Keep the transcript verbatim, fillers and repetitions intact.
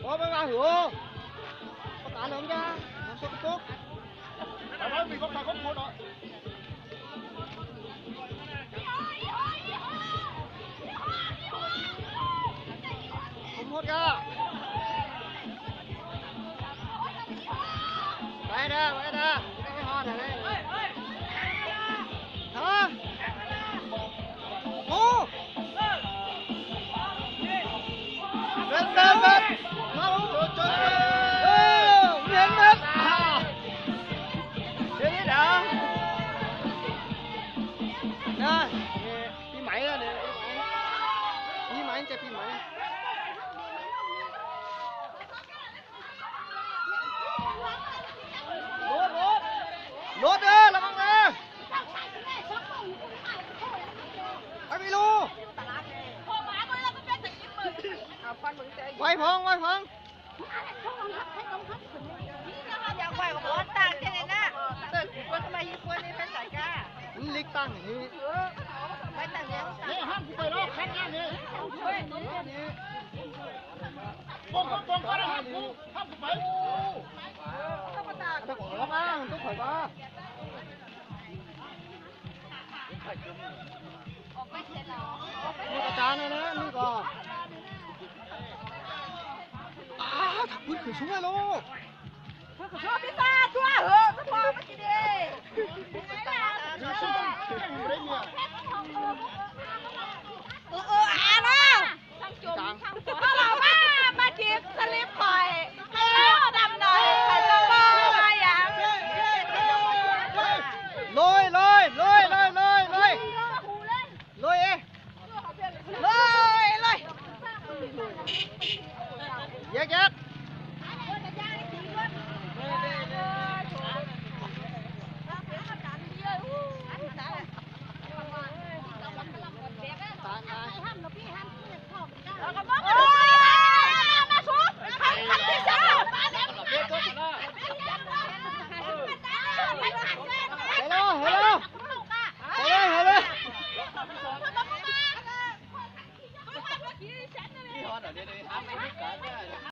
Ủa, bác, bác, ủa. Có tả lợn ra, làm sao có tốt? Phải nói mình có phải có một đó. Không một ra. Bay ra, bay ra. Cái ho này này. Hả? Ô! Ven, ven, ven. Ô, ven, ven. À. Thế đấy đã. Nè, pi máy nè, pi máy. Pi máy, chạy pi máy. Lút, lút. Lút đi, làm ăn đi. Ai, bị lút. Quay phóng, quay phóng. Lịch tăng hì. Ê, hăm cú phải đó, khăn ăn đi. Bông, bông, bông, bông, hăm cú, hăm cú phải. Ơ, có lắm à, không phải ba. Nuôi cá chá này đấy, nuôi cá. À, thằng Quân khởi súng này lô. Khởi súng biết ta, tua hở, tua tua, bắt chị đi. Khởi súng, khởi súng đấy nhỉ?